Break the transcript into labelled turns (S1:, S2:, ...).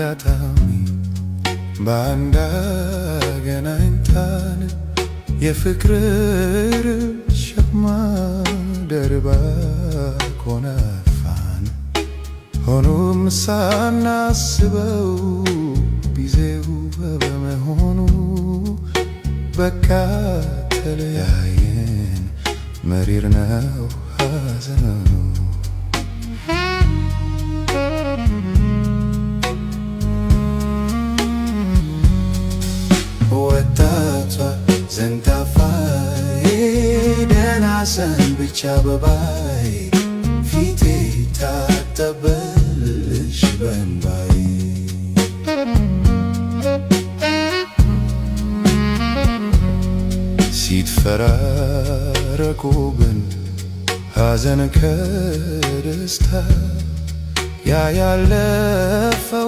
S1: አጋጣሚ በአንድ አገናኝታን የፍቅር ሸማ ደርባ ኮነፋን። ሆኖም ሳናስበው ጊዜው በመሆኑ በቃ ተለያየን፣ መሪር ነው ሐዘኑ። ወጣቷ ዘንጣፋዬ፣ ደህና ሰንብቺ አበባዬ፣ ፊቴ ታጠበልሽ በእንባዬ። ሲፈራረቁብን ሐዘን ከደስታ ያ ያለፈው